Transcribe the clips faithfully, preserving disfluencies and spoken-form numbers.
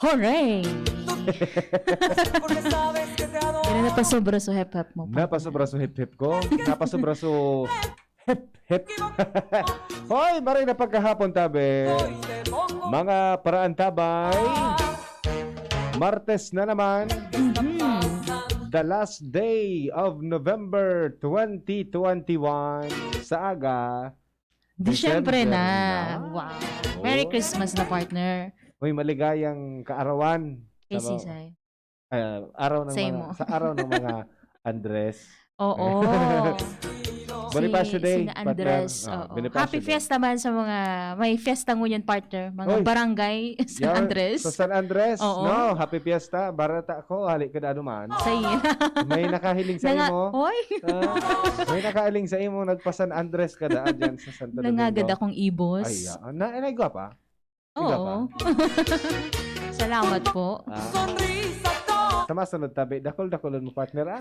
Hooray! Pero napasobra sa hep-hep mo, partner. Napasobra sa hep-hep ko. Napasobra sa hep-hep. Hoy, maray na pagkahapon, tabi. Mga paraantabay. Martes na naman. Mhm. The last day of November twenty twenty-one. Sa aga, Disyembre Disyembre na. na. Wow. Merry Oh. Christmas na, partner. Uy, maligayang kaarawan. Kay Sa ba- Sisay. Ah, araw ng Sa mga, imo. sa araw ng mga Andres. Oo. Bonifacio Si, Day, sina partner. Andres, Ah, oo. Bonifacio Happy Day. Fiesta man sa mga may fiesta ngunyan, partner. Mga Oy, barangay San yan, Andres. sa San Andres, Oo. no? Happy Fiesta. Barata ako, hali ka na anuman. Sa iyo. May nakahiling sa Nanga-, imo? Oy! Ah, may nakahiling sa imo, nagpa-San Andres ka daan dyan sa Santo Nangagad Domingo. akong ibos. Ay, ah, na, na, igwa pa? Igwa Oo. pa? Salamat po. Ah. Sa masunod tabi, dakol-dakolon mo, partner, ah.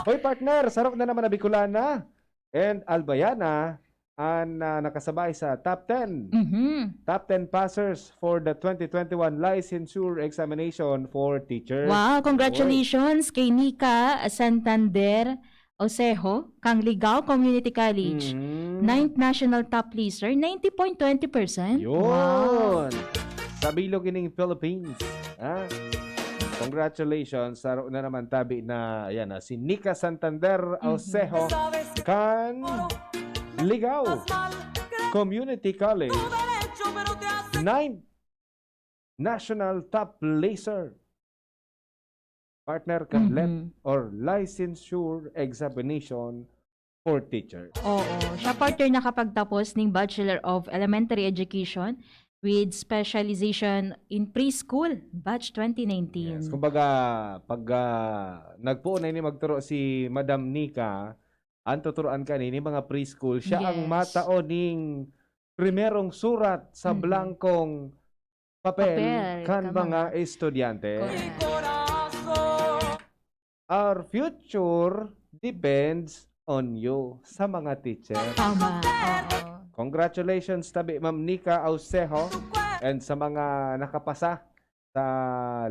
Hoy, partner, sarok na naman na Bicolana and Albayana an, ah, nakasabay sa top ten. Mhm. Top ten passers for the twenty twenty-one licensure examination for teachers. Wow, congratulations kay Nika Santander Osejo, kang Ligao Community College. Mhm. Ninth National Top Placer, ninety point twenty percent. Yun. Wow. Sa bilog ining Philippines. Ha? Congratulations. Saro na naman tabi na, ayan, ah, si Nika Santander Mhm. Osejo kan Ligao Community College. Ninth National Top Placer. Partner kan let Mhm. or licensure examination for teachers. Oo. Siya, partner, nakapagtapos ning Bachelor of Elementary Education with specialization in preschool, batch twenty nineteen. Yes. Kumbaga, pag, ah, nagpoon na ini magturo si Madam Nika, ang tuturuan ka nini mga preschool, siya ang Yes. matao ning primerong surat sa Mm. blangkong papel Papel, kan tama. mga estudyante. Correct. Our future depends on you, sa mga teacher. Tama, oo. Congratulations tabi, Ma'am Nika Ausejo, and sa mga nakapasa sa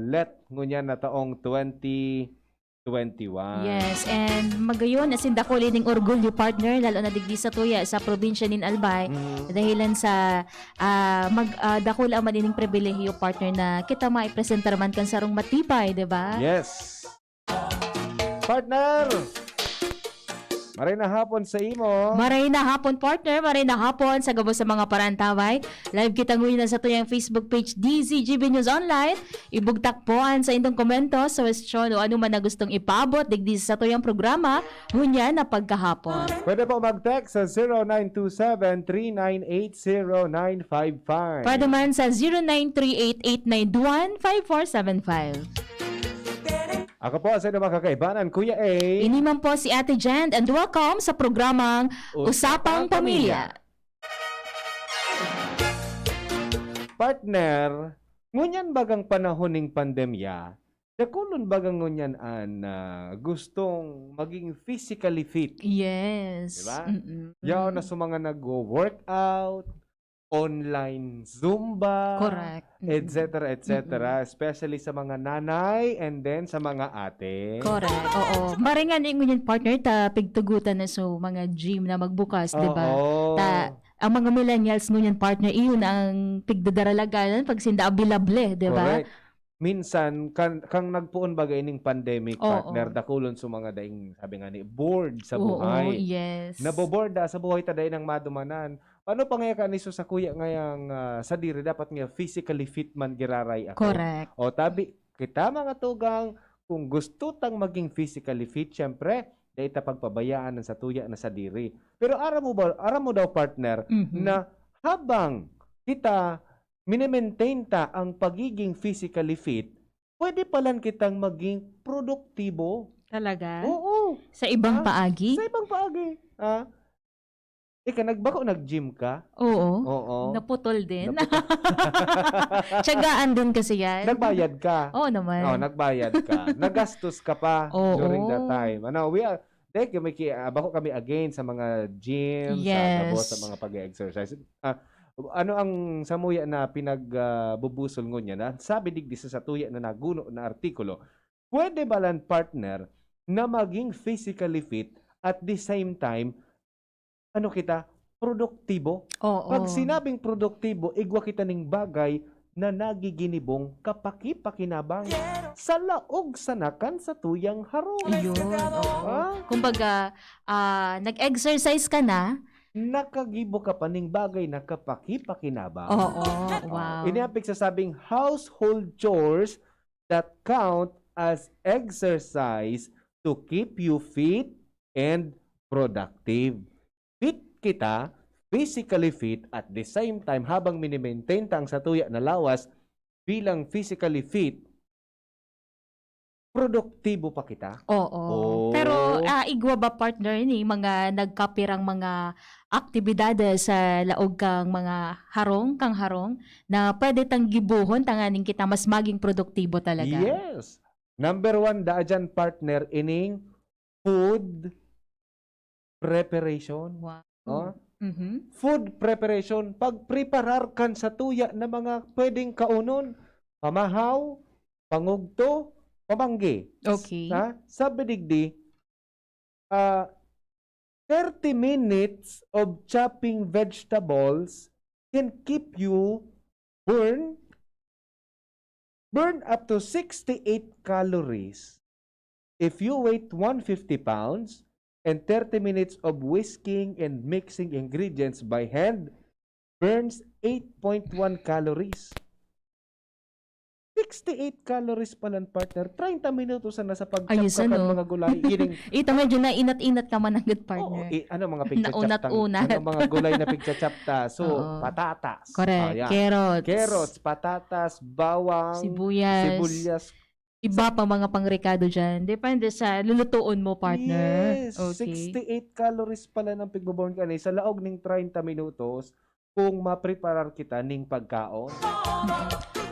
let ngunyan na taong twenty twenty-one. Yes, and magayon, asin dakul ining orgulyo, partner, lalo na digdi sa tuya sa probinsya nin Albay, Mm. dahilan sa, ah, mag-, ah, dakul man ining pribilehiyo, partner, na kita maipresentar man kan sarong matibay, di ba? Yes. Partner! Maray na hapon sa imo. Maray na hapon, partner. Maray na hapon sa gabos sa mga parantaway. Live kita ngunyan sa tuyang Facebook page, D Z G B News Online. Ibugtak po an saindong komento, suwestyon o ano man na gustong ipaabot digdi sa tuyang programa, ngunyan na pagkahapon. Pwede po mag-text sa zero nine two seven, three nine eight, zero nine five five. Pwede man sa zero nine three eight, eight nine one, five four seven five. Ako po sa inyong mga kakaibanan, Kuya A. Ini man po si Ate Jen, and welcome sa programang Usapang Usapang Pamilya. Pamilya. Partner, ngunyan bagang panahon ning pandemya, dakulon bagang ngunyan an, ah, gustong maging physically fit? Yes. Di ba? Mm-mm. Yaon na Mm. sa mga nagwo-workout, online Zumba, Correct. Mm-mm. et cetera, et cetera, Mm-mm. especially sa mga nanay and then sa mga ate. Correct. Oo. Maray nga ni ngunyan, partner, ta pigtugutan na so mga gym na magbukas, di ba? Oo. Ta, ang mga millennials ngunyan, partner, iyon ang pigdadaralaganan pag sinda abilable, di ba? Correct. Minsan, kan-, kang nagpoon baga ining pandemic, Oo. partner, dakulon sa mga daing, sabi nga ni, bored sa Oo, buhay. Yes. Nabobored, ah, sa buhay ta dai nang madumanan. Paano pa ngaya ka ni sa kuya ngayang, ah, sadiri dapat nga physically fit man giraray ako? Correct. O, tabi, kita mga tugang, kung gusto tang maging physically fit, syempre, dai ta pagpabayaan ang satuya na sadiri. Pero aram mo ba, aram mo daw, partner, Mhm. na habang kita mine-maintain ta ang pagiging physically fit, pwede palan kitang maging produktibo. Talaga? Oo. Sa ibang Ah, paagi? sa ibang paagi. Ah, ika, nagbako, nag-gym ka? Oo. Oo. Naputol din. Naputol. Tiyagaan din kasi yan. Nagbayad ka? Oo naman. Oh, nagbayad ka. Nagastos ka pa Oo. during that time. Ano, we are, like, may ki-, ah, bako kami again sa mga gym, sa Yes. gabos, sa mga pag-exercise. Ah, Ano ang samuya na pinag, ah, bubusol ngunyan? Ang sabi digdi sa satuya na naguno na artikulo, pwede ba lang, partner, na maging physically fit at the same time, ano kita, produktibo? Oo. Pag sinabing produktibo, igwa kita ning bagay na nagiginibong kapakipakinabang sa laog sana kan satuyang harong. Yun, oo. Ah? Kumbaga, ah, nag-exercise ka na. Nakagibo ka pa ning bagay na kapakipakinabang. Oo, wow. Ini ang pigsasabing household chores that count as exercise to keep you fit and productive. Fit kita, physically fit, at the same time, habang mini-maintain ta ang satuya na lawas bilang physically fit, produktibo pa kita. Oo. Oh. Pero, ah, igwa ba, partner, ni mga nagkapirang mga aktibidades sa laog kang mga harong, kang harong, na pwede tang gibohon tanganing kita mas maging produktibo talaga? Yes. Number one, daa dyan, partner, ining food preparation. Wow. Oh? Mhm. Food preparation, pagpreparar kan satuya na mga pwedeng kaonon, pamahaw, pangugto, pamanggi. Okay. Ha? Sabi digdi, ah, thirty minutes of chopping vegetables can keep you burn, burn up to sixty-eight calories. If you weigh one fifty pounds and thirty minutes of whisking and mixing ingredients by hand burns eight point one calories. Sixty-eight calories pa lang, partner. Treinta minutos na sa pag-chop Ayos, ka kan ano? mga gulay. Ining Ito, medyo nainat-inat ka man agad, Oo, partner. i-, ano mga pigcha-chop tang-, Naunat-unat. ano mga gulay na pigcha-chop ta? So, Oo. patatas. Correct. Ayan. Carrots. Carrots, patatas, bawang, Sibuyas. sibuyas. Iba pa mga pangrekado dyan. Depende sa lulutuon mo, partner. Yes, Okay. sixty-eight calories pala ng pigbo-burn ka ni sa laog ning treinta minutos kung mapreparar kita ning pagkaon.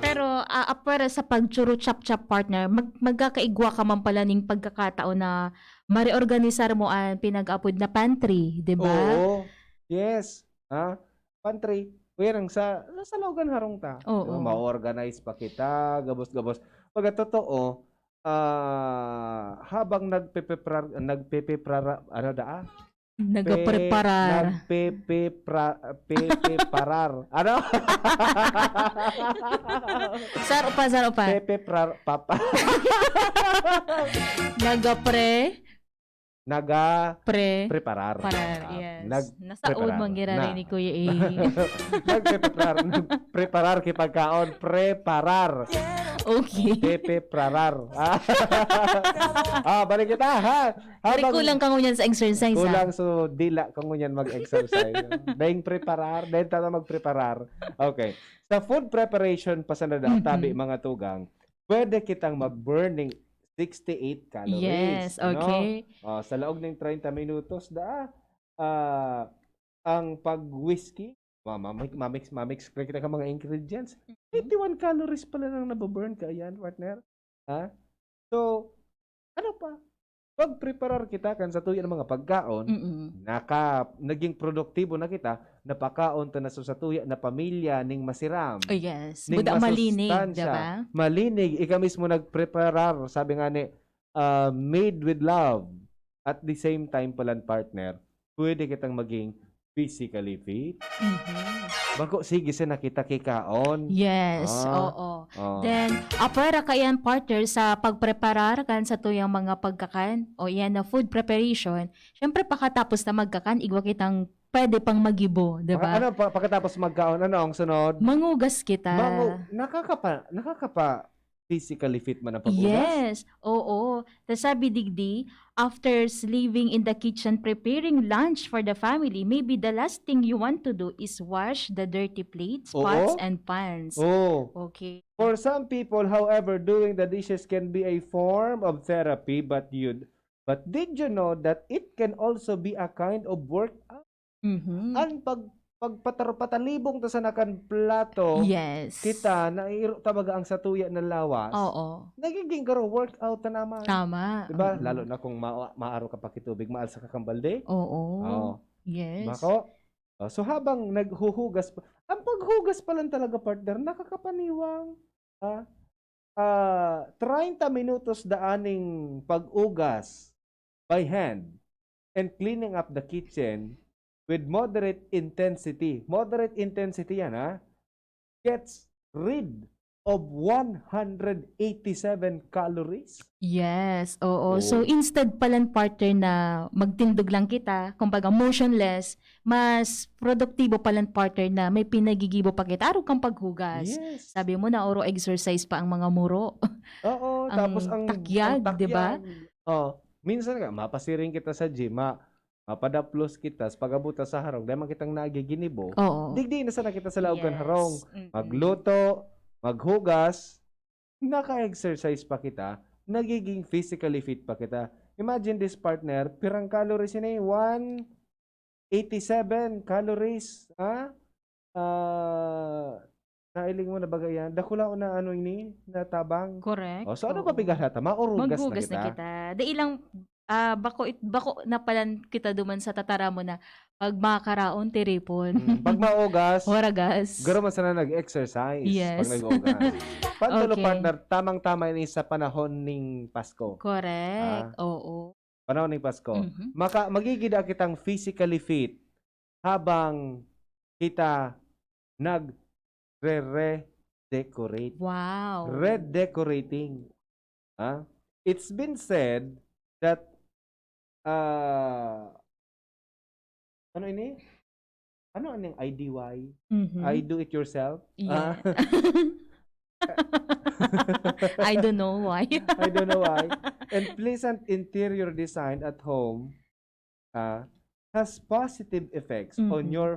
Pero, ah, apwera sa pagchuru chap-chap, partner, mag-, magkakaigwa ka man pala ning pagkakataon na mareorganisar mo an pinag-apod na pantry, di ba? Oo. Yes. Ha? Pantry. O yan ang sa, sa Logan harong ta. Oo. Di ba? Ma-organize pa kita, gabos-gabos. Pagkatotoo, ah, habang nagpepeprar-, nagpepeprara-, ano daa? Nagapreparar. Pe-, nagpepepra-, pepeparar. Ano? Saro pa, saro pa. Pepeprar-, papa. Nagapre- Naga Pre- preparar. Parar, Ah, yes. nag-, Nasaod preparar. man gira Na. rin ni Kuya A. Nagpreparar, nagpreparar ki pagkaon, preparar. Okay. Pepeprarar. Ah. Ah, balik kita, ha? Pero Habang kulang ka ngunyan sa exercise, ah. Kulang, so dila ka ngunyan mag-exercise. Dahil preparar, dahil tata magpreparar. Okay. Sa food preparation, pa sana da, Mm-mm. tabi, mga tugang, pwede kitang mag-burning sixty-eight calories, Yes, no? okay. Oh, sa laog ng treinta minutos, da, ah, ang pag-whisky, ma-, ma-, mamix, mamix ka kita ka mga ingredients. Mhm. Eighty-one calories pala nang nababurn ka, yan, partner. Ha? So, ano pa? Pag-preparar kita kan satuya ng mga pagkaon, Mm. naka-, naging produktibo na kita, napakaon ta na sa satuya na pamilya ning masiram, Oh, yes. ning Buda malinig, masustansya. diba? Malinig, ika mismo nagpreparar, sabi nga ni, ah, made with love. At the same time palan, partner, pwede kitang maging physically fit. Mhm. Bako, sige, sa nakita kikaon. Yes, Ah. oo. Oh. Then, apwera kaiyan, partner, sa pagpreparar kan satuyang mga pagkakan o iyan na food preparation, syempre, pakatapos na magkakan, igwa kitang pwede pang magibo, di Paka-, ba? ano, pa-, pagkatapos magkaon, ano ang sunod? Mangugas kita. Mangu-, nakakapa-, nakakapa-, physically fit man ang pag-ugas? Yes, oo. Tas sabi digdi, after slaving in the kitchen preparing lunch for the family, maybe the last thing you want to do is wash the dirty plates, Oo. pots, and pans. Oo. Okay. For some people, however, doing the dishes can be a form of therapy, but you'd, but did you know that it can also be a kind of workout? Mhm. An pag-, pagpatar-, patalibong ta sana kan plato, Yes. kita, nairo ta baga ang satuya na lawas. Oo. Nagiging garo workout na naman. Tama. Di ba? Mm. Lalo na kung ma-, maaro ka pakitubig, maalsa ka kang balde. Oo. Oo. Yes. Bako? Oh, so habang naghuhugas pa, Ang paghugas pa lang talaga, partner, nakakapaniwang. Ah, ah, treinta minutos daan ning pag-ugas by hand and cleaning up the kitchen with moderate intensity. Moderate intensity yan, ha? Gets rid of one hundred eighty-seven calories. Yes, oo. So, Oh. instead palan, partner, na magtindog lang kita, kumbaga motionless, mas produktibo palan, partner, na may pinagigibo pa kita. Arog kang paghugas. Yes. Sabi mo na, oro exercise pa ang mga muro. Oo, Ang tapos ang, ang takyag, di ba? takyag. Oh, minsan nga, mapasiring kita sa gym, ma-, mapadaplos kita, sa pag-abot ta sa harong, dahil man kitang nagiginibo, Oo. digdi na sana kita sa laog kan Yes. harong. Mm-mm. Magluto, maghugas, naka-exercise pa kita, nagiging physically fit pa kita. Imagine this, partner, pirang calories ini? One eighty-seven calories, ha? Ah, nailing mo na baga yan? Dakula o na ano ini? Na tabang? Correct. O, so ano Oo. pa pigalata? Maurugas na Maghugas na kita. kita. Dai lang, ah, bako it-, bako na palan kita duman sa tataramon na pag makakaraon, tiripon. Mm, pag maugas, Waragas. garo man sana nag-exercise Yes. pag nag-ugas. Pantulo, Okay. partner, tamang-tama ini sa panahon ning Pasko. Correct. Ah. Oo. Panahon ning Pasko. Mhm. Maka-, magigida kitang physically fit habang kita nagre-redecorate. Wow. Redecorating. Ha? It's been said that, ah, ano ini? Ano aning I D Y? Mhm. I do it yourself? Yeah. Ah. I don't know why. I don't know why. And pleasant interior design at home, ah, has positive effects on Mhm. your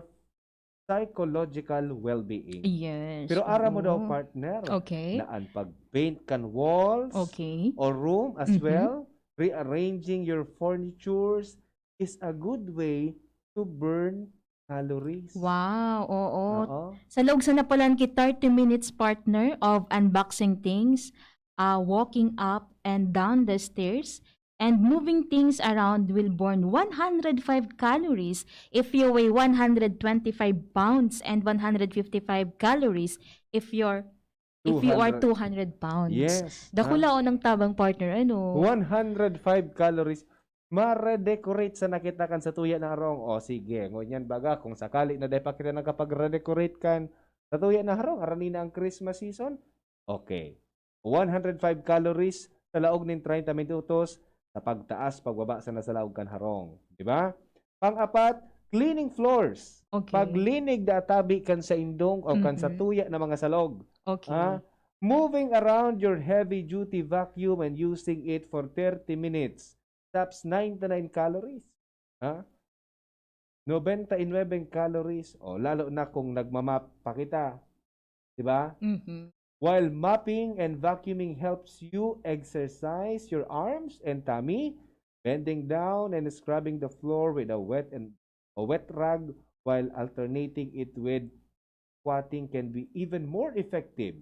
psychological well-being. Yes, Pero aram mo daw, oo. partner, Okay. na ang pag-paint kan walls Okay. or room as Mhm. well, rearranging your furnitures is a good way to burn calories. Wow, oo. Oo. Sa laog sana palan ki thirty minutes, partner, of unboxing things, ah, walking up and down the stairs, and moving things around will burn one hundred five calories if you weigh one hundred twenty-five pounds and one hundred fifty-five calories if you're, if you are Two hundred. two hundred pounds. Yes, Dakula ha? on ang tabang, partner, ano? One hundred five calories. Mare-decorate sana kita kan satuya na harong. O, sige. Ngunyan baga, kung sakali na dai pa kita nakapag-redecorate kan satuya na harong, arani na ang Christmas season, okay. One hundred five calories sa laog nin treinta minutos sa pagtaas, pagbaba sana sa laog kan harong. Di ba? Pang-apat, cleaning floors. Okay. Paglinig da tabi kan saindong o kan Mhm. satuya na mga salog. Okay. Ha? Moving around your heavy-duty vacuum and using it for thirty minutes. That's ninety-nine calories. Ha? Nobenta y nuebe calories. O, lalo na kung nagmamap pa kita. Di ba? Mhm. While mopping and vacuuming helps you exercise your arms and tummy, bending down and scrubbing the floor with a wet and a wet rag while alternating it with squatting can be even more effective.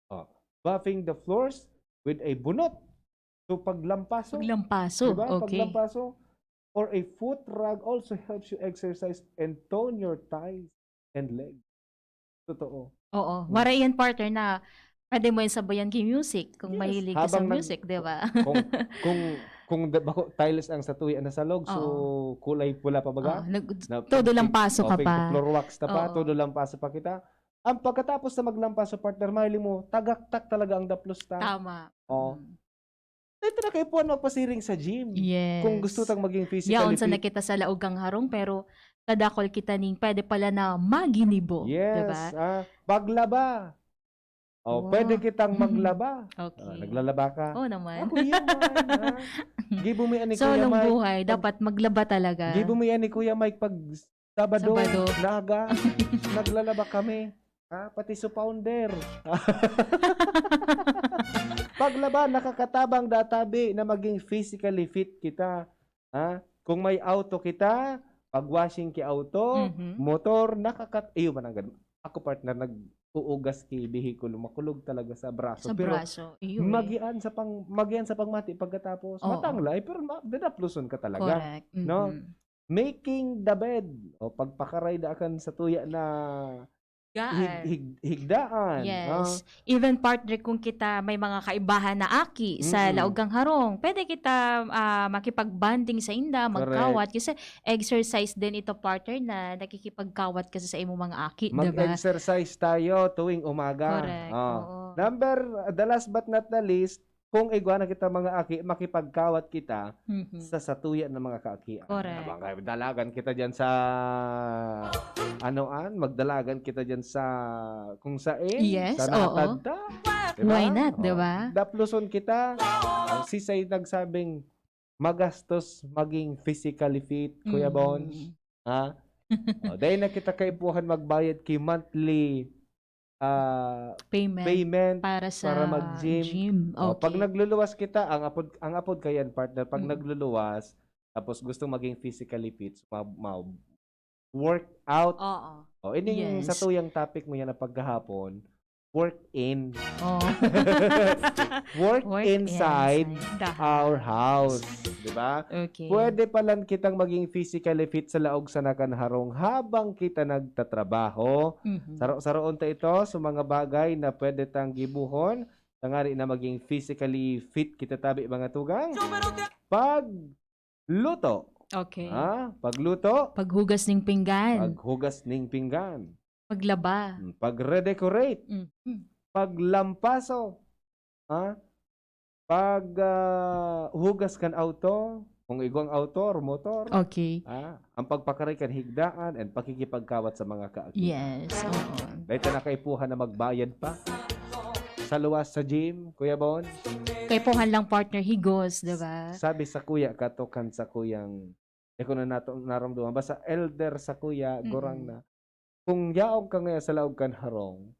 Oh, buffing the floors with a bunot. So, paglampaso. Paglampaso, Diba? okay. Paglampaso. Or a foot rag also helps you exercise and tone your thighs and legs. Totoo. Oo. Hmm. Waray yan, partner, na pwede mo yan sabayan ki music, kung Yes, mahilig ka sa habang nag-, music, di ba? kung, kung, kung da-, bako, tiles ang satuya na salog, so Oo. kulay pula pa baga? Oo, nag-, Na todo pag-, lampaso o ka pag pa. floor wax ta pa, Oo. todo lampaso pa kita. Ang pagkatapos na maglampaso, partner, mahiling mo, tagaktak talaga ang daplos ta. Tama. Oo. Mm. Dito na kayo po ang magpasiring sa gym. Yes. Kung gusto tang maging physically Yaon sana fit. kita sa laog kang harong, pero kadakol kita ning pwede pala na maginibo, Yes, diba? ah, paglaba. Oh, Wow. pwede kitang maglaba. Okay. Ah, naglalaba ka? Oo naman. Ako yun, man, ah. Gibo mo yan ni Kuya Solong Mike. buhay, Pag dapat maglaba talaga. Gibo mo yan ni Kuya Mike pag Sabado, Sabado. na aga, naglalaba kami. Ha? Pati su founder. Paglaba, nakakatabang databi na maging physically fit kita. Ha? Kung may auto kita, pag-washing ki auto, Mhm. motor, nakakat-, iyo man ang gan-, ako, partner, nag-uugas ki behikulo, makulog talaga sa braso. Sa Pero braso, iyo eh. magian sa pang-, magian sa pangmati pagkatapos. Oo. Matanglay, pero ma-, dadapluson ka talaga. Correct. No? Mhm. Making the bed. O, pagpakaray da kan satuya na Hig- hig- higdaan. Yes. Ah. Even, partner, kung kita may mga kaibahan na aki sa Mm-mm. laog kan harong, pwede kita, ah, makipag-bonding sa inda, Correct. magkawat. Kasi exercise din ito, partner, na nakikipagkawat ka sa imong mga aki, di ba? Mag-exercise tayo tuwing umaga. Correct, Ah. oo. Number, the last but not the least, kung igwa na kita mga aki, makipagkawat kita Mhm. sa satuya na mga kaakian. Correct. Abang kayo, dalagan kita dyan sa, ano an, magdalagan kita dyan sa kung sain, Yes, sa oo. natad ta. Di ba? Why not, di Oo. ba? Dapluson kita. Ang sisay nagsabing magastos maging physically fit, Kuya Mm. Bones. Ha? O, dahil na kita kaipuhan magbayad ki monthly, ah, Payment payment para sa para mag-gym. gym. O, pag Okay. nagluluwas kita, ang apod, ang apod kayan, partner, pag Mm. nagluluwas, tapos gusto maging physically fit, ma-, ma-, workout. Oo. O, ining Yes. satuyang topic mo yan na pagkahapon, work in. Oh. Work Work inside inside the our house. house. Di ba? Okay. Pwede palan kitang maging physically fit sa laog sa nakan harong habang kita nagtatrabaho. Mhm. Saro-saroon ta ito sa mga bagay na pwede tang gibuhon, tangani na maging physically fit kita tabi, mga tugang. Pagluto. Okay. Ha? Pagluto. Paghugas ning pinggan. Paghugas ning pinggan. Paglaba. Mm, pag-redecorate. Mm. Paglampaso. Ha? Pag, ah, hugas kan auto, kung igwang auto or motor. Okay. Ah, ang pagpakaray kan higdaan and pakikipagkawat sa mga kaakian. Yes, oo. Dahil ka nakaipuhan na magbayad pa. Sa luwas sa gym, Kuya Bon. Kaipuhan lang, partner, higos, di ba? Sabi sa kuya, katokan sa kuyang, di ko na nato-, naramdaman. Basta elder sa kuya, Mm-mm. gurang na. Kung yaon ka ngaya sa laog kan harong,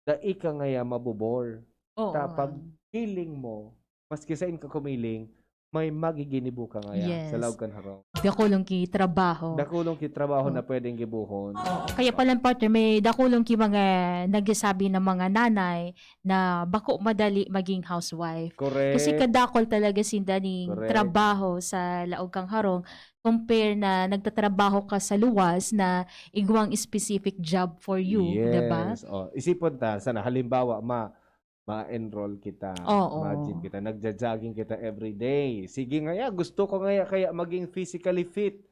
dai ka ngaya mabobore. Oo, Ta, pag ah. feeling mo, maski sain ka kumiling, may magiginibo ka ngaya sa Yes. laog kan harong. Dakulong ki trabaho. Dakulong ki trabaho Oh. na pwedeng gibohon. Oo. Kaya pala, partner, may dakulong ki mga nagsasabi na mga nanay na bako madali maging housewife. Correct. Kasi kadakol talaga sinda ning Correct. trabaho sa laog kan harong, compare na nagtatrabaho ka sa luwas na igwang specific job for you, di ba? Yes. Oh, isipon ta, sana halimbawa, ma-, ma-enroll kita, Oo. ma-gym kita, nagja-jogging kita every day. Sige ngaya, gusto ko ngaya kaya maging physically fit.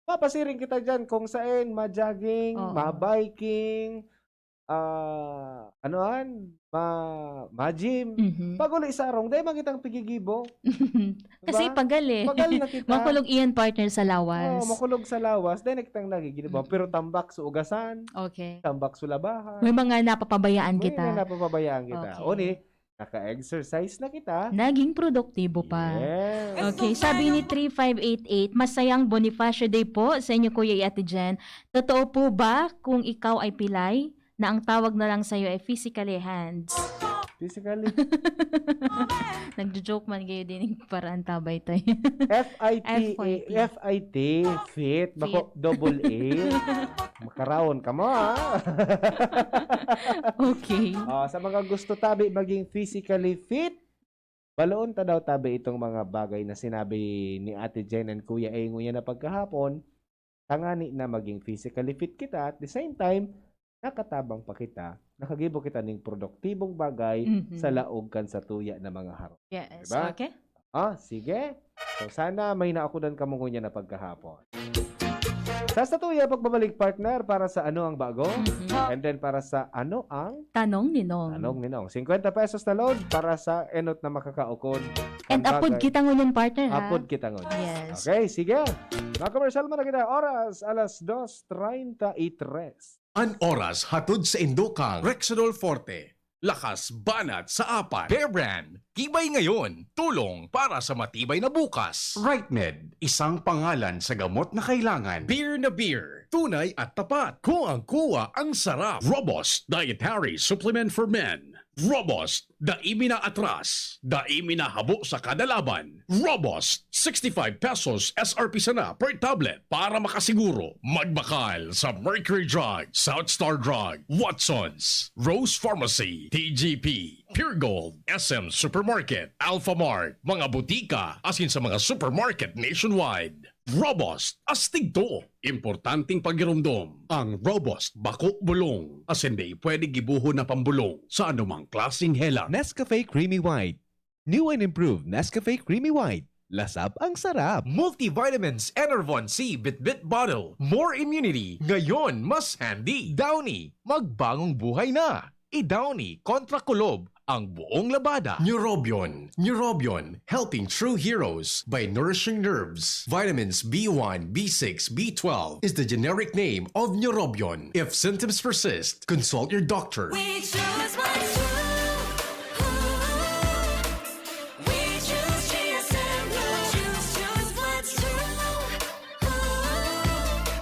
Mapasiring kita diyan kung saen ma-jogging, Oo. ma-biking, ah, ano an, ma-, ma-gym. Mhm. Pag uli sa arong, dai man kitang pigigibo. Kasi Diba? pagal eh. Pagal na kita. Makulog iyan, partner, sa lawas. Oo, makulog sa lawas, dai na kitang nagiginibo. Mm. Pero tambak sa ugasan, Okay. tambak sa labahan. May mga napapabayaan May kita. mga napapabayaan kita. Okay. Uni, naka-exercise na kita. Naging produktibo pa. Yes. Okay, sabi ni three five eight eight, "Masayang Bonifacio Day po sa inyo, Kuya, Ate Jen. Totoo po ba kung ikaw ay pilay, na ang tawag na lang sa'yo ay physically hands?" Physically. Nagjo-joke man kayo din yung paraan tabay tayo. F I T A, F I T. F I T, fit. Bako, Fit. double A. Makaraon ka mo, ha? Okay. Ah, sa mga gusto tabi maging physically fit, baloon ta daw tabi itong mga bagay na sinabi ni Ate Jen and Kuya A ngunyan na pagkahapon, tangani na maging physically fit kita, at the same time, nakatabang pa kita, nakagibo kita ning produktibong bagay Mhm. sa laog kan satuya na mga harong. Yes, Diba? okay. Ah, sige. So, sana may naokodan kamo ngunyan na pagkahapon. Sa satuya, pagbabalik, partner, para sa Ano ang Bago? Mhm. And then para sa Ano ang Tanong ni Nong. Tanong ni Nong. Singkwenta pesos na load para sa enot na makakaokod. And Ang apod bagay. kita ngunyan, partner, ha? Apod kita ngunyan. Yes. Okay, sige. Mga commercial muna kita. Oras, alas dos treinta y tres. An oras hatod sa indo kan Rexidol Forte. Lakas banat sa apat. Bear Brand. Tibay ngayon, tulong para sa matibay na bukas. Right Med, isang pangalan sa gamot na kailangan. Beer na beer, tunay at tapat. Kuwang-kuwa ang sarap. Robust Dietary Supplement for Men. Robust, dai mi naatras, dai mi nahabo sa kada laban. Robust, sixty-five pesos S R P sana per tablet. Para makasiguro, magbakal sa Mercury Drug, South Star Drug, Watsons, Rose Pharmacy, T G P, Pure Gold, S M Supermarket, Alpha Mart, mga butika, asin sa mga supermarket nationwide. Robust, astig to. Importanteng pagiromdom. Ang Robust, bako bulong. Asin di pwede gibohon na pambolong sa anumang klaseng hela. Nescafe Creamy White. New and improved Nescafe Creamy White. Lasap ang sarap. Multivitamins Enervon C Bitbit Bottle. More immunity. Ngayon, mas handy. Downy, magbangong buhay na. I-Downy kontra kulob ang buong labada. Neurobion. Neurobion, helping true heroes by nourishing nerves. Vitamins B one, B six, B twelve is the generic name of Neurobion. If symptoms persist, consult your doctor. We choose what's true. We choose G S M Blue. Choose, choose what's true.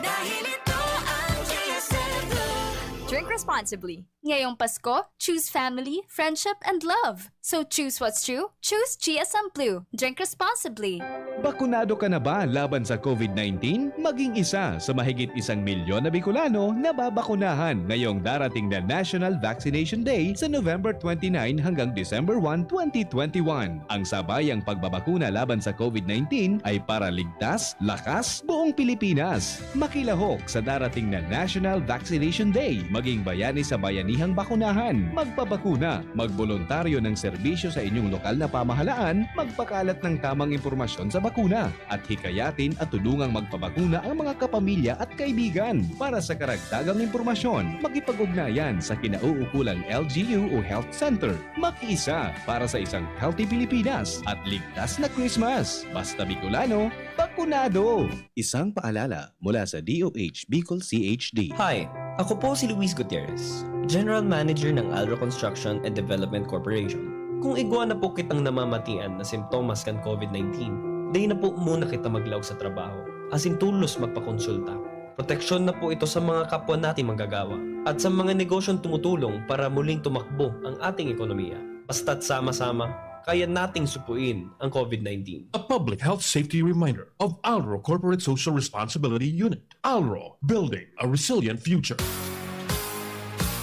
Dahil ito ang G S M Blue. Drink responsibly. Ngayong Pasko, choose family, friendship, and love. So choose what's true, choose G S M Blue. Drink responsibly. Bakunado ka na ba laban sa COVID nineteen? Maging isa sa mahigit isang milyon na Bicolano na babakunahan ngayong darating na National Vaccination Day sa November twenty-nine hanggang December one, twenty twenty-one. Ang sabayang pagbabakuna laban sa COVID nineteen ay para ligtas, lakas, buong Pilipinas. Makilahok sa darating na National Vaccination Day. Maging bayani sa bayanihang bakunahan. Magpabakuna. Magboluntaryo ng serbisyo sa inyong lokal na pamahalaan. Magpakalat ng tamang impormasyon sa bakuna. At hikayatin at tulungang magpabakuna ang mga kapamilya at kaibigan. Para sa karagdagang impormasyon, makipag-ugnayan sa kinauukulang L G U o Health Center. Makiisa para sa isang healthy Pilipinas at ligtas na Christmas. Basta Bicolano, bakunado! Isang paalala mula sa D O H Bicol C H D. Hi! Ako po si Luis Gutierrez, General Manager ng Alro Construction and Development Corporation. Kung igwa na po kitang namamatian na simptomas kan COVID nineteen, dai na po muna kita maglaog sa trabaho, asin tolos magpakonsulta. Proteksyon na po ito sa mga kapwa nating manggagawa at sa mga negosyong tumutulong para muling tumakbo ang ating ekonomiya. Basta't sama-sama, kaya nating supuin ang COVID nineteen. A public health safety reminder of Alro Corporate Social Responsibility Unit. Alro, building a resilient future.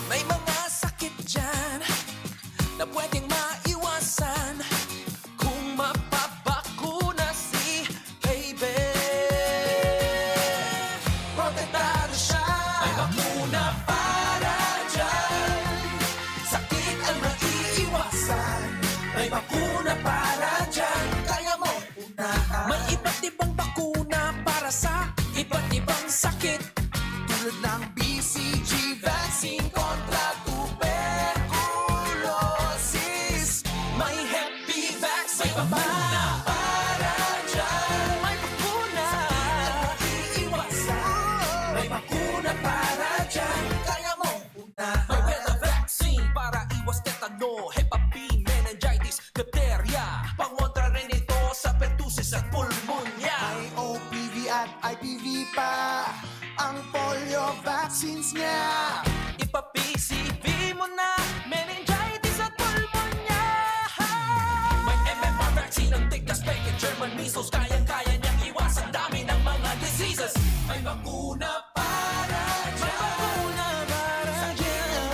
May mga sakit dyan na pwedeng maiwasan kung mapabakuna si baby. Protektado siya. May bakuna para dyan. Sakit ang maiiwasan. May bakuna para dyan. Kaya mo unahan. May iba't ibang bakuna para sa iba't ibang sakit. Tulad ng B C G vaccine kontra tuberculosis. May Hep B vaccine. May bakuna para dyan. May bakuna. Sakit ang maiiwasan. May bakuna para dyan. Kaya mo unahan. May Beta vaccine para iwas tetano, Hepa B, meningitis, diptheria. Pangontra rin ito sa pertussis at pulmonya. May O P V at I P V pa ang polio vaccines niya. Ipa-P C V mo na, meningitis at pulmonya. May M M R vaccine, ang tigkas, peke, German measles, kayang-kaya niyang iwasan dami ng mga diseases. May bakuna para dyan. May bakuna para dyan. Sakit ang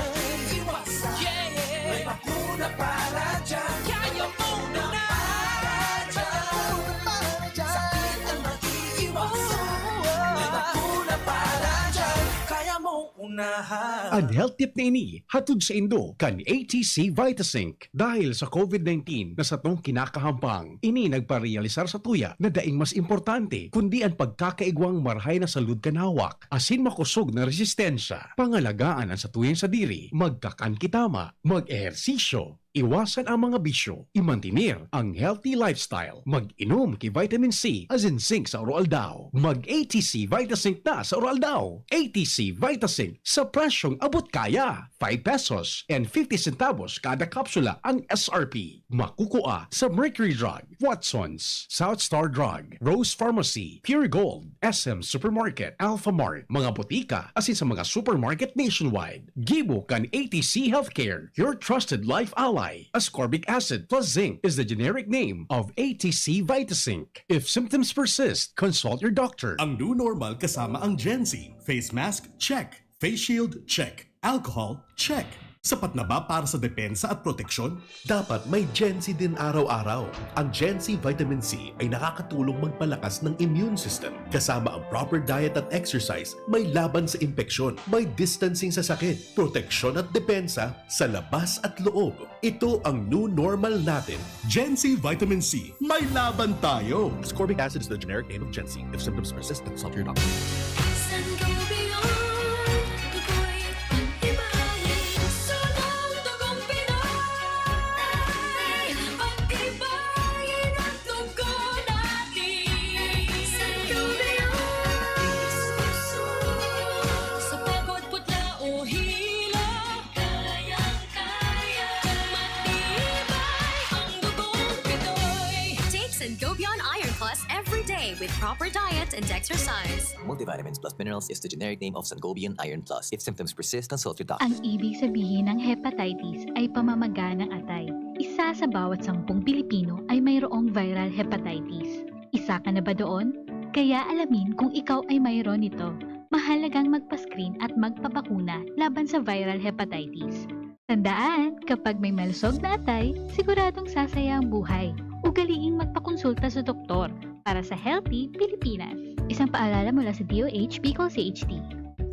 maiiwasan. Yeah, yeah. May bakuna para dyan. Kaya mo na. May bakuna para dyan. Sakit ang maiiwasan. May bakuna para dyan. Kaya mo unahan. An health tip na ini, hatod saindo kan A T C Vitazinc. Dahil sa COVID nineteen na satong kinakahampang, ini nagparealisar satuya na daing mas importante kundi an pagkakaigwang marahay na salud kan hawak asin makosog na resistensya. Pangalagaan an satuyang sadiri, magkakan ki tama, mag-ehersisyo, iwasan ang mga bisyo, imantener ang healthy lifestyle, mag-inom ki vitamin C asin zinc sa aroaldaw. Mag-A T C Vitazinc na sa aroaldaw. A T C Vitazinc sa presyong abot kaya. Five pesos and fifty centavos kada kapsula ang S R P. Makukua sa Mercury Drug, Watson's, South Star Drug, Rose Pharmacy, Pure Gold, S M Supermarket, Alpha Mart, mga botika, asin sa mga supermarket nationwide. Gibo kan A T C Healthcare, your trusted life ally. Ascorbic acid plus zinc is the generic name of A T C Vitazinc. If symptoms persist, consult your doctor. Ang new normal kasama ang Gen Z. Face mask, check. Face shield, check. Alcohol, check. Sapat na ba para sa depensa at proteksyon? Dapat may Gen C din araw-araw. Ang Gen C Vitamin C ay nakakatulong magpalakas ng immune system, kasama ang proper diet at exercise, may laban sa impeksyon, may distancing sa sakit, proteksyon at depensa sa labas at loob. Ito ang new normal natin. Gen C Vitamin C, may laban tayo! Ascorbic acid is the generic name of Gen C. If symptoms persist, consult your doctor. Sangobion, tukoy, pag-ibahin, sunog, dugong Pinoy. Pag-ibahin ang dugo natin. Sangobion, sa pagod, putla o hilo, kayang-kaya. Kung matibay ang dugong Pinoy. Take Sangobion Iron Plus every day with proper diet and exercise. Multivitamins plus minerals is the generic name of Sangobion Iron Plus. If symptoms persist, consult your doctor. Ang ibig sabihin ng hepatitis ay pamamaga ng atay. Isa sa bawat sampung Pilipino ay mayroong viral hepatitis. Isa ka na ba doon? Kaya alamin kung ikaw ay mayroon nito. Mahalagang magpa-screen at magpabakuna laban sa viral hepatitis. Tandaan, kapag may malusog na atay, siguradong sasaya ang buhay. Ugaliing magpakonsulta sa doktor para sa Healthy Pilipinas. Isang paalala mula sa D O H Bicol C H D.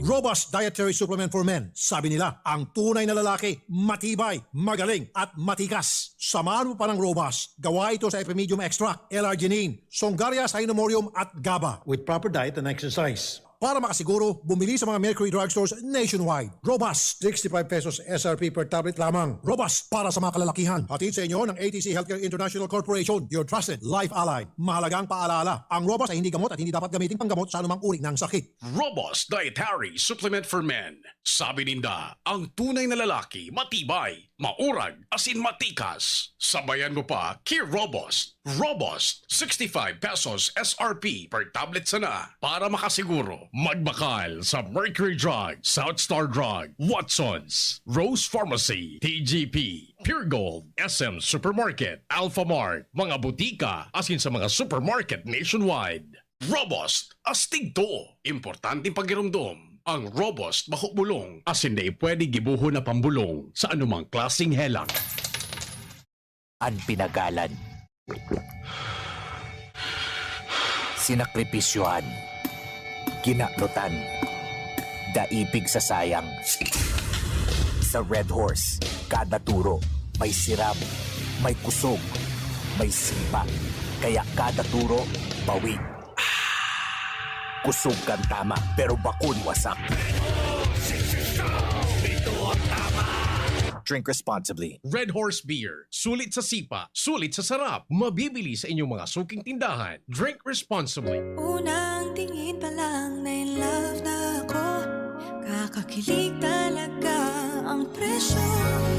Robust Dietary Supplement for Men. Sabi nila, ang tunay na lalaki, matibay, magaling, at matikas. Samahan mo pa ng Robust. Gawa ito sa Epimedium Extract, L-arginine, Songaria Cynomorium, at GABA. With proper diet and exercise. Para makasiguro, bumili sa mga Mercury Drugstores nationwide. Robust, sixty-five pesos S R P per tablet lamang. Robust para sa mga kalalakihan. Hatid sa inyo ng A T C Healthcare International Corporation, your trusted life ally. Mahalagang paalala, ang Robust ay hindi gamot at hindi dapat gamitin panggamot sa anumang uri ng sakit. Robust Dietary Supplement for Men. Sabi ninda, ang tunay na lalaki, matibay, maurag, asin matikas. Sabayan mo pa ki Robust. Robust, sixty-five pesos S R P per tablet sana. Para makasiguro, magbakal sa Mercury Drug, South Star Drug, Watsons, Rose Pharmacy, T G P, Pure Gold, S M Supermarket, Alphamart, mga butika, asin sa mga supermarket nationwide. Robust, astig to. Importanteng pagiromdom. Ang Robust, bako bulong, asin dai pwede gibohon na pambulong sa anumang klaseng helang. An pinagalan, sinakripisyohan, kinanutan, daipig sa sayang. Sa Red Horse, kada turo, may sirab, may kusog, may sipa. Kaya kada turo, pawi. Kusog kan tama, pero bakon wasak. Drink responsibly. Red Horse Beer. Sulit sa sipa, sulit sa sarap. Mabibili sa inyong mga suking tindahan. Drink responsibly. Unang tingin pa lang, na in love na ako. Kakakilig talaga ang presyo.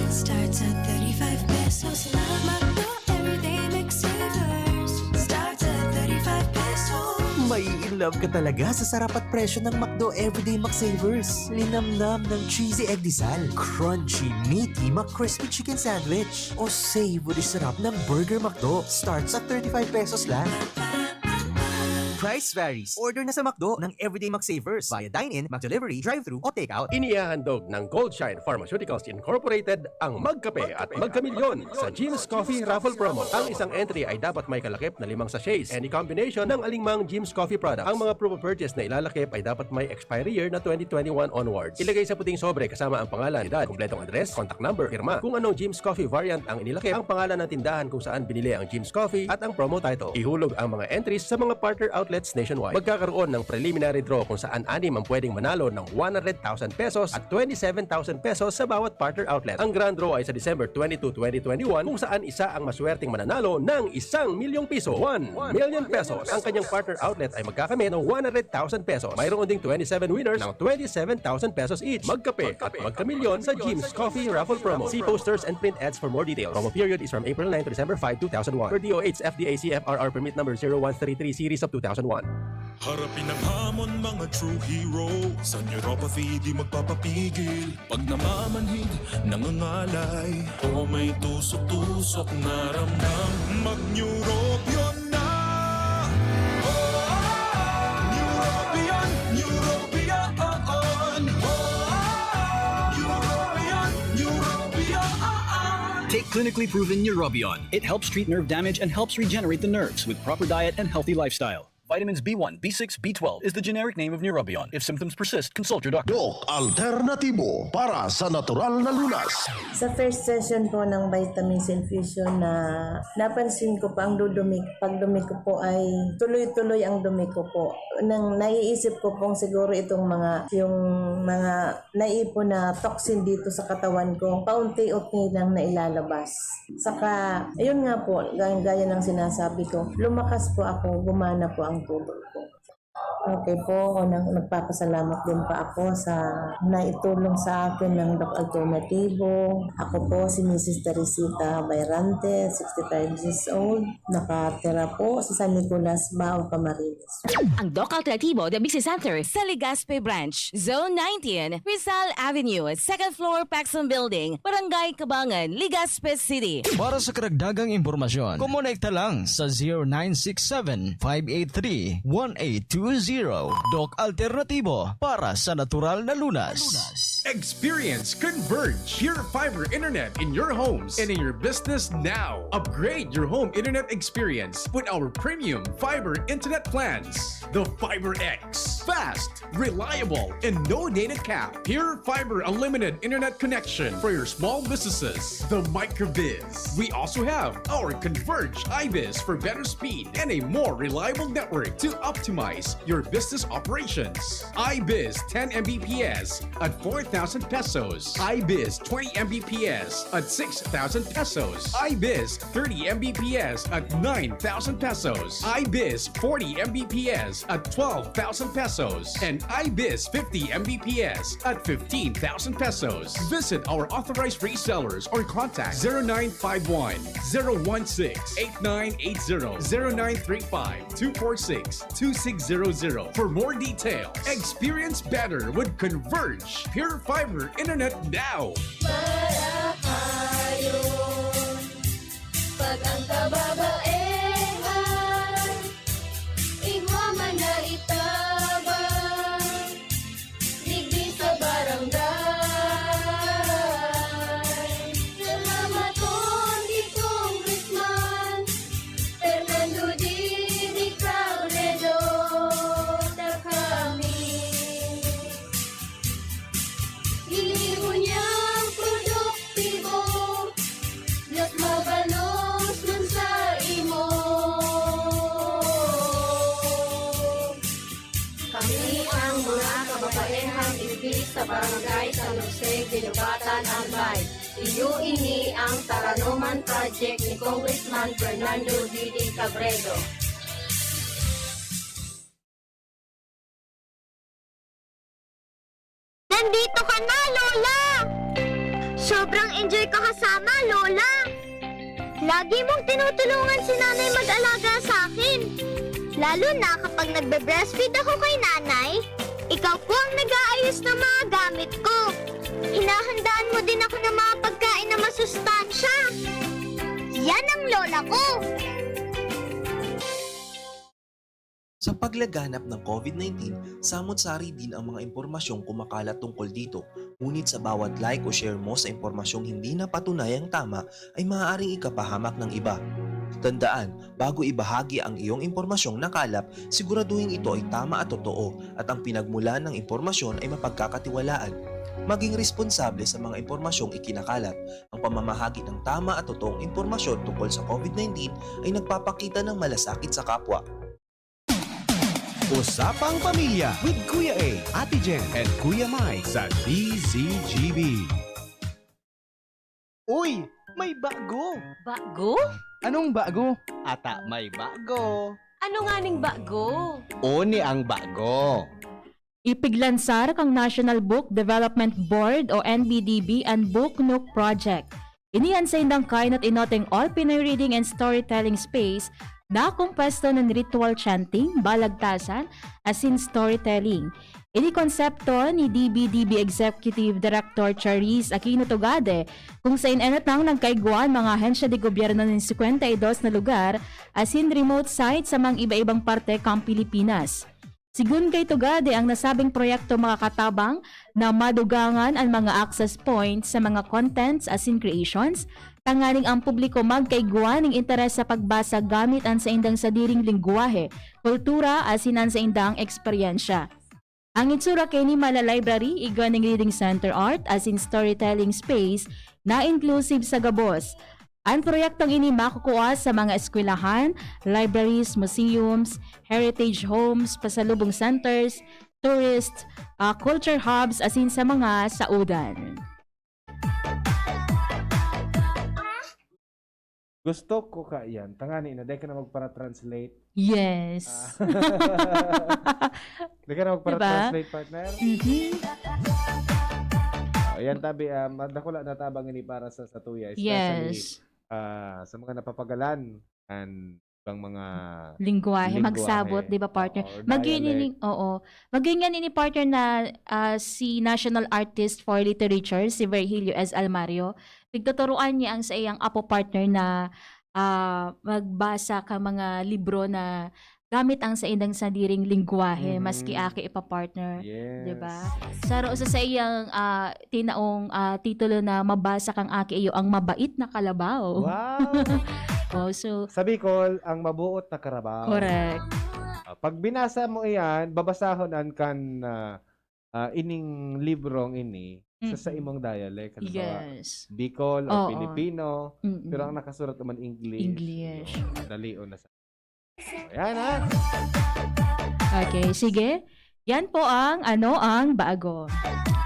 Starts at thirty-five pesos lang. McDo Everyday McSavers. Starts at thirty-five pesos. Mai-in love ka talaga sa sarap at presyo ng McDo Everyday McSavers. Linamnam ng cheesy egg disal, crunchy, meaty McCrispy Chicken Sandwich, o savory sarap ng Burger McDo. Starts at thirty-five pesos lang. Price varies. Order na sa McDo ng Everyday McSavers via dine-in, McDelivery, drive-thru, o takeout. Inihahandog ng Goldshine Pharmaceuticals Incorporated ang Magkape at Magkamilyon sa Jim's Coffee Raffle Promo. Ang isang entry ay dapat may kalakip na limang sachets. Any combination ng aling mang Jim's Coffee product. Ang mga proof of purchase na ilalakip ay dapat may expiry year na twenty twenty-one onwards. Ilagay sa puting sobre kasama ang pangalan, edad, kompletong address, contact number, pirma. Kung anong Jim's Coffee variant ang inilakip, ang pangalan ng tindahan kung saan binili ang Jim's Coffee at ang promo title. Ihulog ang mga entries sa mga partner outlets nationwide. Magkakaroon ng preliminary draw kung saan anim ang pwedeng manalo ng one hundred thousand pesos at twenty-seven thousand pesos sa bawat partner outlet. Ang grand draw ay sa December twenty-two, twenty twenty-one, kung saan isa ang maswerteng mananalo ng isang milyong piso, one million pesos. Ang kanyang partner outlet ay magkakamit ng one hundred thousand pesos. Mayroon ding twenty-seven winners ng twenty-seven thousand pesos each. Magkape at magkamilyon sa Jim's Coffee Raffle Promo. See posters and print ads for more details. Promo period is from April nine to December five, two thousand one. Per D O H F D A C F R R permit number zero one three three series of two thousand one. Harapin ang hamon, mga true hero. Sa neuropathy, di magpapapigil. Pag namamanhid, nangangalay, o may tusok-tusok na ramdam, mag-Neurobion na! Oh, Neurobion, Neurobion, oh, oh. Oh, Neurobion, Neurobion. Clinically proven Neurobion. It helps treat nerve damage and helps regenerate the nerves with proper diet and healthy lifestyle. Vitamins B one, B six, B twelve is the generic name of Neurobion. If symptoms persist, consult your doctor. Doc Alternatibo para sa natural na lunas. Sa first session po ng vitamins infusion na napansin ko po ang dudumi, pagdumi ko po ay tuloy-tuloy ang dumi ko po. Nang naiisip ko pong siguro itong mga, yung mga naipon na toxin dito sa katawan ko, paunti-unti nang nailalabas. Saka, ayun nga po, gaya, gaya ng sinasabi ko, lumakas po ako, gumana po ang tubo ko. Okay po, unang nagpapasalamat din pa ako sa naitulong sa akin ng Doc Alternativo. Ako po si Missus Teresita Bayrante, sixty-five years old. Nakatira po sa San Nicolas, Bao, Camarines. Ang Doc Alternativo The Business Center sa Legazpi Branch, Zone nineteen, Rizal Avenue, second floor, Paxson Building, Barangay Cabangan, Legazpi City. Para sa karagdagang impormasyon, kumonekta lang sa zero nine six seven, five eight three, one eight two zero. Doc Alternativo para sa natural na lunas. Experience Converge Pure Fiber Internet in your homes and in your business now. Upgrade your home internet experience with our premium fiber internet plans. The Fiber X. Fast, reliable, and no data cap. Pure Fiber Unlimited Internet Connection for your small businesses. The MicroBiz. We also have our Converge iBiz for better speed and a more reliable network to optimize your business operations. iBiz ten M B P S at four thousand pesos. iBiz twenty M B P S at six thousand pesos. iBiz thirty M B P S at nine thousand pesos. iBiz forty M B P S at twelve thousand pesos. And iBiz fifty M B P S at fifteen thousand pesos. Visit our authorized resellers or contact zero nine five one, zero one six, eight nine eight zero, zero nine three five, two four six, two six zero zero for more details. Experience better with Converge Pure Fiber Internet now. Para hayon, pag ang kababaehan, igwa man na itabang, digdi sa barangay. Salamaton ki Congressman Fernando Didi Cabredo, ta kami ini ngunyan produktibo, mas mabalos man sa imo. Kami ang mga kababaehang digdi sa Barangay San Jose, Guinobatan, Albay. Iyo ini ang Taranoman Project ni Congressman Fernando Didi Cabredo. Nandito ka na, Lola! Sobrang enjoy ko kasama, Lola! Lagi mong tinutulungan si Nanay mag-alaga sa akin. Lalo na kapag nagbe-breastfeed ako kay Nanay, ikaw po ang nag-aayos ng mga gamit ko. Hinahandaan mo din ako ng mga pagkain na masustansya. Yan ang lola ko! Sa paglaganap ng COVID nineteen, samot-sari din ang mga impormasyong kumakalat tungkol dito. Ngunit sa bawat like o share mo sa impormasyong hindi na patunayang tama, ay maaaring ikapahamak ng iba. Tandaan, bago ibahagi ang iyong impormasyong nakalap, siguraduhin ito ay tama at totoo at ang pinagmulan ng impormasyon ay mapagkakatiwalaan. Maging responsable sa mga impormasyong ikinakalat. Ang pamamahagi ng tama at totoong impormasyon tungkol sa COVID nineteen ay nagpapakita ng malasakit sa kapwa. Usapang Pamilya with Kuya A, Ate Jen, and Kuya Mike sa D Z G B. Uy! May bago! Bago? Anong bago? Ata may bago! Ano nganing bago? Oni ang bago! Ipiglansar kan National Book Development Board o N B D B an Book Nook Project. Ini an saindang kainot-inoteng all Pinoy reading and storytelling space na kompwesto nin ritual chanting, balagtasan, asin storytelling. Ini konsepto ni D B D B Executive Director Charisse Aquino Tugade, kung sain enot nang nagkaigwa an mga ahensya de gobyerno nin singkwenta y dos na lugar asin remote site sa mga iba-ibang parte kan Pilipinas. Sigun kay Tugade, ang nasabing proyekto makakatabang na madugangan an mga access points sa mga contents asin creations, tanganing ang publiko magkaigwa ning interes sa pagbasa gamit an saindang sadiring lengwahe, kultura, asin an saindang eksperyensya. Ang itsura kaini mala library, igwa ning reading center art asin storytelling space na inclusive sa gabos. Ang proyektong ini makukua sa mga eskwelahan, libraries, museums, heritage homes, pasalubong centers, tourist, ah, culture hubs, asin sa mga saudan. Gusto ko ka yan. Tangani na, dahil ka na magpara-translate. Yes. Ah. Dahil ka na Diba? magpara-translate, partner. Mhm. Ah, yan, tabi, ah, madakula na tabang ini para sa satuya, especially, Yes. ah, sa mga napapagalan and ibang mga Lingwahe, lingwahe. magsabot, di ba, partner? Oo, Magiging dialect. ini, oo. Magiging yan ini, partner, na, ah, si National Artist for Literature, si Virgilio S. Almario. Pigtuturuan niya ang sa iyang apo, partner, na, ah, magbasa ka mga libro na gamit ang saindang sadiring lingwahe, maski Mhm. aki ipa-partner, Yes. di ba? Saro sa saiyang, ah, tinaong, ah, titulo na Mabasa Kang Aki Iyo, Ang Mabait na Kalabaw. Wow! Oh, so Sa Bicol, ang mabuot na karabaw. Correct. Ah, pag binasa mo iyan, babasahon an kan, ah, ah, ining librong ini sa, sa Mm-mm. imong dialect. Halimbawa, Yes. Bicol o Oo. Filipino, Mm-mm. pero ang nakasurat naman English. English. Yun, dalion na sa Ayan, ha? Okay, sige. Yan po ang, ano, ang bago.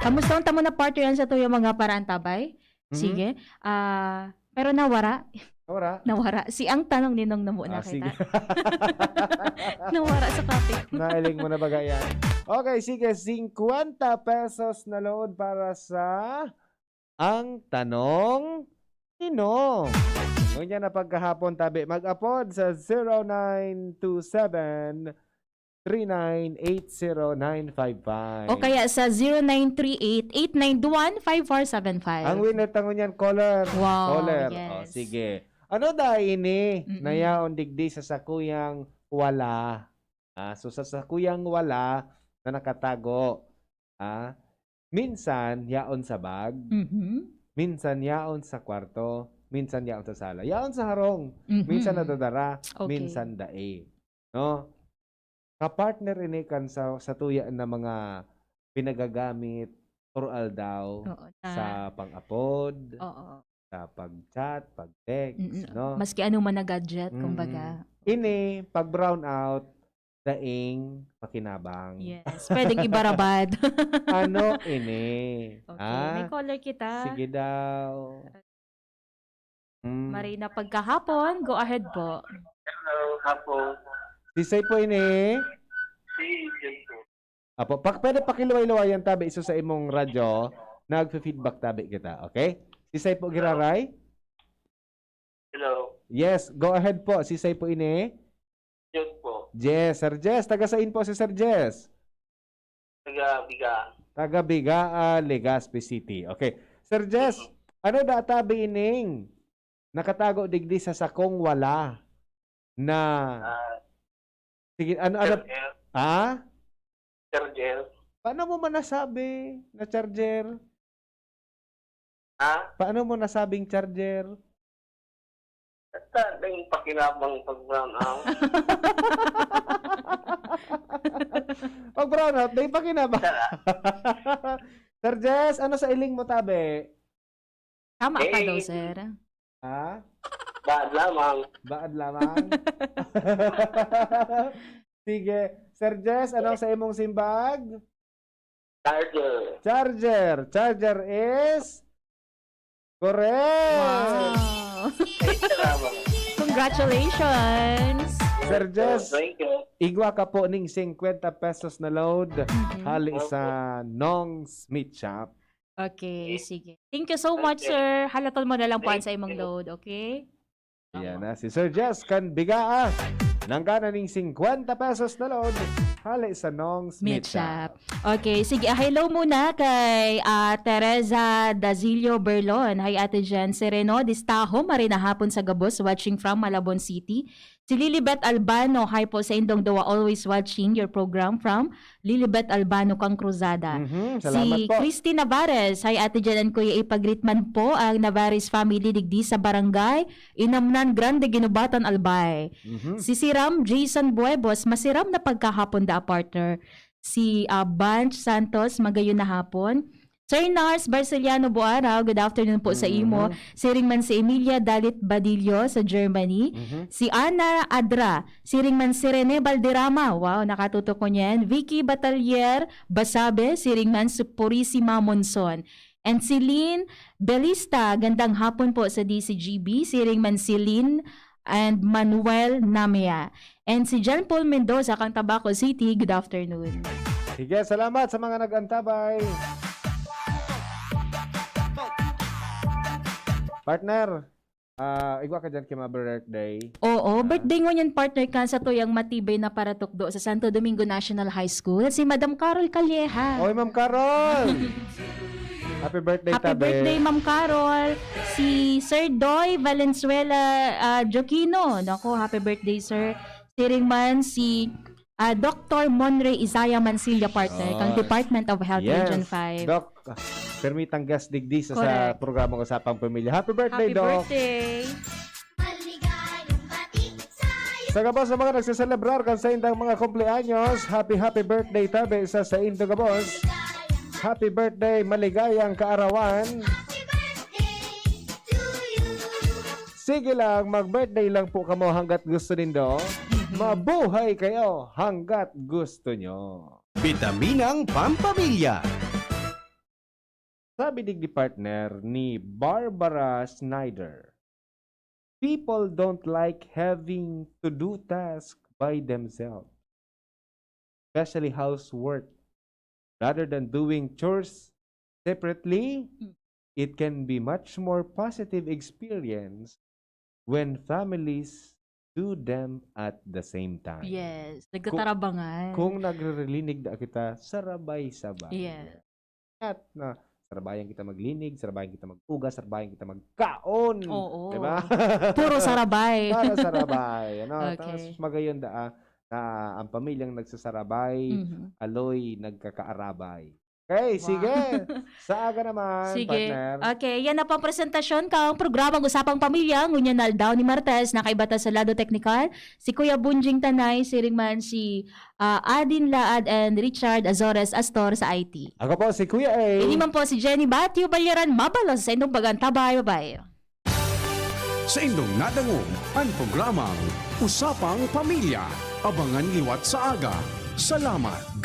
Kamusta ang tamo na, partner, yan sa tuyang mga paraantabay? Mhm. Sige. Ah, pero nawara. Nawara? Nawara. Si ang tanong ni Nong na muna Ah, kita. sige. Nawara sa topic. Nailing mo na baga yan. Okay, sige. Singkwenta pesos na load para sa Ang Tanong ni Nong. Ngunyan na pagkahapon, tabi, mag-apod sa zero nine two seven, three nine eight zero nine five five. O kaya sa zero nine three eight, eight nine one, five four seven five. Ang winner ta ngunyan, caller. Wow, Caller. yes. O, sige. Ano da ini Mm-mm. na yaon digdi sa sakuyang wala? Ah, so, sa sakuyang wala na nakatago, ah, minsan yaon sa bag, Mhm. minsan yaon sa kwarto, minsan yaon sa sala. Yaon sa harong, Mhm. minsan nadadara, Okay. minsan dai. No? Kapartner ini kan sa, satuya na mga pinagagamit or aldaw Oo, na sa pang-apod, Oo. sa pag-chat, pag-text, Mm, no? maski ano man na gadget, Mm. kumbaga. Ini, pag brown out, daing pakinabang. Yes, pwedeng ibarabad. Ano ini? Okay, Ah, may caller kita. sige daw. Mm. Marina pagkahapon, go ahead po. Hello, hapon. Sisay po ini? Si Jay po. Apo, pak-, pwede pakiluway-luwayan tabi, iso sa imong radyo, nagfe-feedback tabi kita, okay? Sisay po giraray? Hello. Yes, go ahead po. Sisay po ini? Jess po. Jess, Sir Jess, taga sain po si Sir Jess? Taga Biga. Taga Bigaa, Legazpi City. Okay. Sir Jess, Mhm. ano da tabi ining nakatago digdi sa sakong wala na Ah, sige, ano, ano, Sir Jess. Ha? Sir Jess. Paano mo man nasabi na charger? Ha? Paano mo nasabing charger? Basta, daing pakinabang pag brown out. Pag brown out, daing pakinabang. Sir Jess, ano sa iling mo, tabi? Tama ka daw, Eh. sir. Ha? Bad lamang. Baad lamang? Sige. Sir Jess, anong sa imong simbag? Charger. Charger. Charger is correct. Wow. Ay, salamat. Congratulations. Sir Jess, Thank you. igwa ka po ning singkwenta pesos na load Mhm. hali Opo. sa Nong's Meat Shop. Okay, Okay. sige. Thank you so much, Okay. sir. Halaton mo na lang po Thank sa imong you. load, okay? Yan Tama. na, si Sir Jess kan Bigaa. Nanggana ning singkwenta pesos na load hali sa Nong's Meat Meat Shop. Shop. Okay, sige. Ah, hello muna kay, ah, Teresa Dazilio Berlon. Hi, Ate Jen. Si Reno Distaho, maray na hapon sa gabos, watching from Malabon City. Si Lilibet Albano, hi po sa indong duwa, always watching your program from Lilibet Albano kang Cruzada. Mhm, Si salamat po. Christy Navarez, "Hi Ate Jen and Kuya, ipagreet man po ang Navarez family digdi sa barangay Inamnan Grande, Guinobatan, Albay." Mhm. Si Siram Jason Buebos, "Masiram na pagkahapon da, partner." Si ah, Banch Santos, "Magayon na hapon." Sir Nars Barceliano Buaraw, good afternoon po sa imo. Mhm. Siring man si Emilia Dalit Badillo sa Germany. Mhm. Si Ana Adra, siring man si Rene Balderrama. Wow, nakatutok ko niyan. Vicky Batalier Basabe, siring man si Purisima Monson. And si Lynn Belista, gandang hapon po sa D C G B. Siring man si Lynn and Manuel Namea. And si John Paul Mendoza, kang Tabaco City, good afternoon. Sige, salamat sa mga nag-antabay. Partner, ah, igwa ka dyan kay mga birthday. Oo, Ah. birthday ngunyan, partner, kan satuyang matibay na paratukdo sa Santo Domingo National High School, si Madam Carol Calleja. Oy, Ma'am Carol! Happy birthday, Happy tabi. birthday, Ma'am Carol. Si Sir Doy Valenzuela ah, Joquino. Naku, happy birthday, sir. Siring man si ah, Doctor Monre Isaiah Mansilla, partner, kang Ay. Department of Health Yes. Region five. Doc, permitang guest digdi sa, sa Correct. programang Usapang Pamilya. Happy birthday, Happy Doc. birthday. Maligayang bati sa'yo. Sa gabos sa mga nagseselebrar kan saindang mga kumpleanyos, happy, happy birthday, tabi sa saindo gabos. Happy birthday, maligayang kaarawan. Happy birthday to you. Sige lang, mag-birthday lang po kamo hanggat gusto nindo. Mabuhay kayo hanggat gusto nyo. Bitaminang Pampamilya. Sabi digdi, partner, ni Barbara Snyder, "People don't like having to do tasks by themselves, especially housework. Rather than doing chores separately, Mm. it can be much more positive experience when families do them at the same time." Yes, nagtatarabangan. Kung nagre-relinig na kita, sarabay-sabay. Yes. At na, sarabayan kita maglinig, sarabayan kita mag-ugas, sarabayan kita magkaon. Oo. Diba? Puro sarabay. Para sarabay. Ano? Okay. Tapos magayon da, ah, na ang pamilyang nagsasarabay, Mhm. aloy, nagkakaarabay. Okay, Wow. sige. Sa aga naman, Sige. partner. Okay, yan na po ang presentasyon kang programang Usapang Pamilya. Ngunyan na aldaw ni Martes, nakaiba ta sa lado teknikal, si Kuya Bunjing Tanay, siring man si ah, Adin Laad and Richard Azores Astor sa I T. Ako po si Kuya A. Ini man po si Jenny Batio Balyaran, mabalos sa indong pag-antabay. Bye-bye. Sa indong nadangog, ang programang Usapang Pamilya. Abangan liwat sa aga. Salamat.